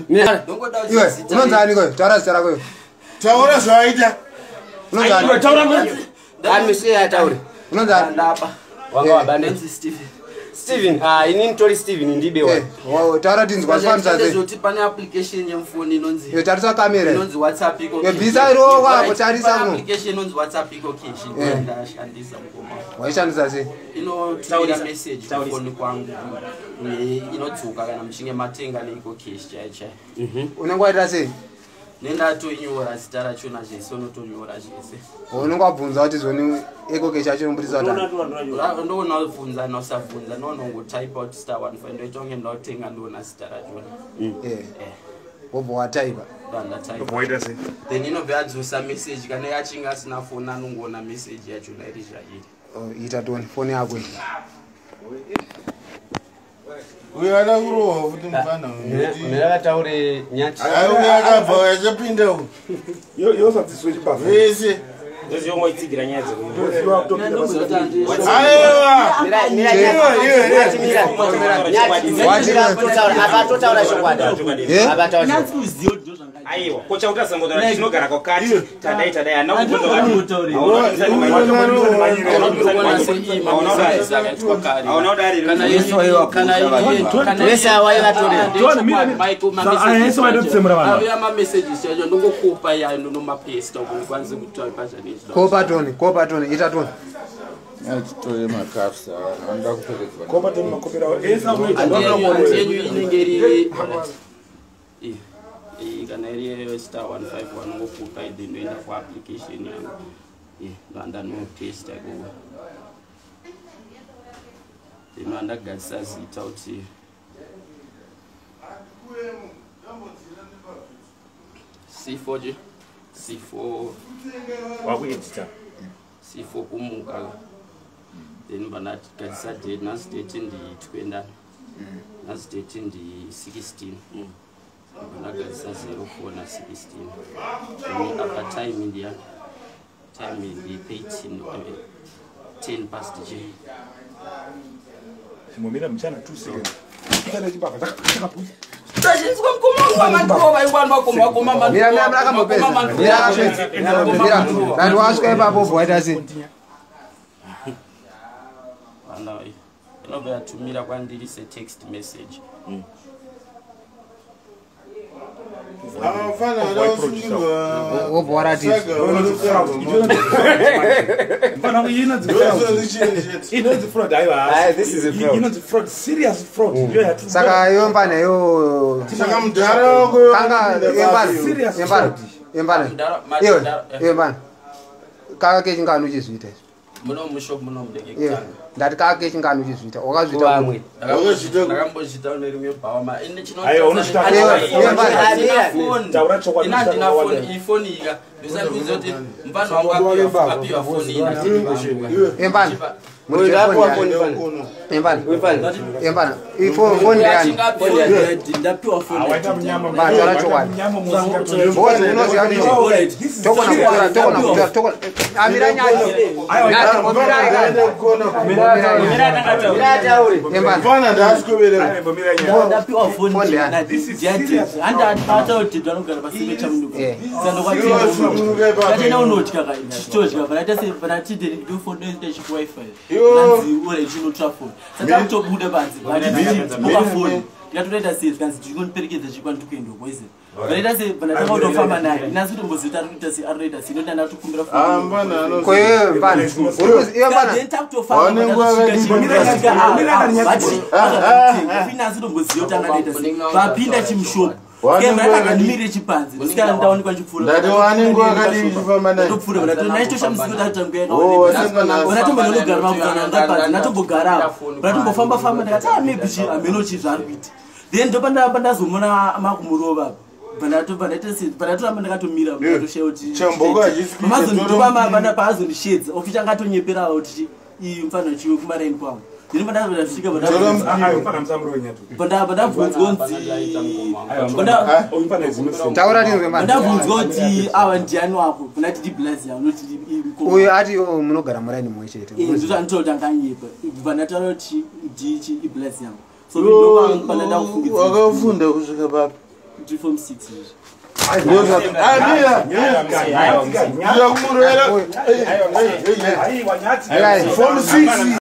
Mira. Ndongoda Iwe, kuti zita unonzi ani koyo? Taura zita rako iwe. Taura zvawaita. Unonzi ani? Amise ataure. Unonzi ani? Ndaba. Wanga wabane. Ndonzi Steven. Steven, ah, inini tori Steven ndibe wa. Eh, taura tinzwa zvifambisa sei. Ndezvekuti pane application yemufoni inonzi Iwe tarisa kamera. inonzi WhatsApp iko. Iwe bvisa ruoko apo, Right, tarisa pane kuno. application inonzi WhatsApp iko cash Eh. ndashandisa mukoma. Waishandisa sei? Inotumira Taurisa. message Taurisa. kufoni kwangu. Inodzoka kana muchinge matenga neiko cash chaiyo chaiyo. Unenge waita sei? Nendatoinyora zita rachona zvese unotonyora zvese. Unenge wabvunza kuti zvoni EcoCash yacho inobudisa kuti ani? Ndoona bvunza nosabvunza ndoona ungotaipa kuti star 15 ndoita kunge ndakutenga ndoona zita rachona. Eh. Wobva wataipa. Ndandataipa. Waita sei? Then inobva yadzosa message kana yachinge asina foni anongoona message yachona iri zvairi. Oh, ita toni foni yako iyi. Uyo ada kurohwa futi mufana uyu. Mira vataure nyati. Ai uyo akabva achapinda uyu. Yosadziswe chibavha. Vese. Ndoziyongoitsigira nyaya dzekunyora. Ndoziva kutopinda basa. Aiwa. Mira, mira, Iwe, iwe, nyati, mira. Nyati, mira, totaura, apa totaura chokwadi. Eh? Apa taura chokwadi. Aiwa, kocha kuti asangotaura tinogara kwakati, tadai tadai, hana kubvunza Hauna kudariro. Vese ava vaivatorera. Auya mamessages yacho ndongokopa yayo ndonomapesta uko ndikwanise kutaipa zvanezvo. Kopa toni, kopa toni, ita toni. Achitore makafs anoda kupfekedzwa. Kopa toni makopera awo. Ese anoita. Handi yenyu inenge iri Iyi, iyi kana iri yestar 151 ngokupa then ndoenda kuapplication yangu. Iyi, ndoandanopesta ikoko. Then ndandagadzisa zita kuti C4 je C4 Wakuedita. C4 kumuka. Then bandagadzisa date, nhasi date ndi 20. Nhasi date ndi 16. Ndagadzisa 04 na 16. Then apa time ndiya time ndi 13 10 past je. Chimbomira mchana 2 seconds. Mchana chimbavha chakaputsa. Tazhinzwa mukoma wangu amandikova ingwani wakoma wakoma Mira, mira, mira akambopedza. Mira akapedza. Mira, ndati wasvika ipapo wobva waita sei? Vana inobva yatumira kwandiri setext message. Mufana ada kusungirwa. Wobva waratidza. Saga, wanotsvaga. Mfana wangu inonzi fraud. Ndozvozvichii Inonzi fraud aiwa. Aye, this is a fraud. Inonzi fraud, serious fraud. Ndiyo yatiri. Saka iwe mfana iwe Saka mudhara wako kanga iwe mfana. Serious Iwe mfana. fraud. Iwe mfana. Mudhara- Iwe, mudhara- iwe mfana. Kaka kechingani uchizviita izvi. Muno mushop muno mudeke Iwe, kutanga. ndati kaka kechingani uchizviita. Wakazviita Kuvamwe. Wakazviita ku- Ndakambozviita une rimwe bhawa ma ine chino- Aiwa, unochita- Handina Iwe, foni. iwe, Taura chokwadi, Ina handina uchitaura foni, iyi foni iyi ka. Ndosandikuudza kuti mufana wangu apiwa foni iyi natete vangu. Iwe mfana. Muri Uyu foni ndapuwa yani. foni fana. Iwe mfana. Uyu fana. Iwe mfana. Iyi foni ndeyani? Achinge apiwa foni. Ndapiwa foni. Waita munyama. Mfana, taura chokwadi. Munyama musinga. Because unoziva kuti This is tokona kutora, tokona kutora, tokona. Amira nyati. Nyati, mbomirai kani. Mira ataure. Iwe mfana. Mufana ndaasikobereka. Mbomira nyaya. Ndapiwa foni. Foni yani. This is serious. Handatautidwa anogara pasime chamunuka. Eh. Iwe Tatenda unotya ka tichitodya panata se panatide ndofoni ndoita wifi. Iwo. Kanzi ore chinotra foni. Saka kutobuda panze. Panatide foni. Ndikatoita sei zvikanzi ndinoniperekedza chikwa ndikuenda uko ize. Panaita sei panatanga kutofamba naye. Inasi kutomboziva kuti ari kuita sei ari kuita sei ndoda ndatokumbira Ah, mfana ano. Ko iwe mfana. Uri kuzi- iwe mfana. Vapinda chimushopu ndakamirire chipanze ndisikana ndaonekwa Ndati wane nguva yakadini uchifamba naye? ndopfuura Oh, wasanga nhasi. ndatombonogara makuzana ndapanze ndatombogara ndatombofamba famba ndakati ah maybe chi hameno chi zvaari kuita then ndopandazomona makumurova pandatoramba ndakatomira ndatoshaya kuti Chamboko hachisi kuita, toro paazondishedza oficha angatonyeperawo kuti iyi mufana chiwe kumaraini kwangu then pandazosvika Toro Aiwa, mfana musamuro wenyatu. pandabvunzwa nzi Uyu mfana is innocent. Taura tinzwe mfana. pandabvunzwa kuti awa ndiani wako pandati ndiblazi yangu noti Uyu ati oh, munogara muraini mumwe chete. ndozvanditoda kuti anganyepa bva ndataura kuti ndichi iblazi yangu So ndopanda kufungidzira Wakafunda kusvika papi? Kuti form 6 izvi. Amira, ndakumurwera. Aiwa, nyati. Aiwa. Form 6.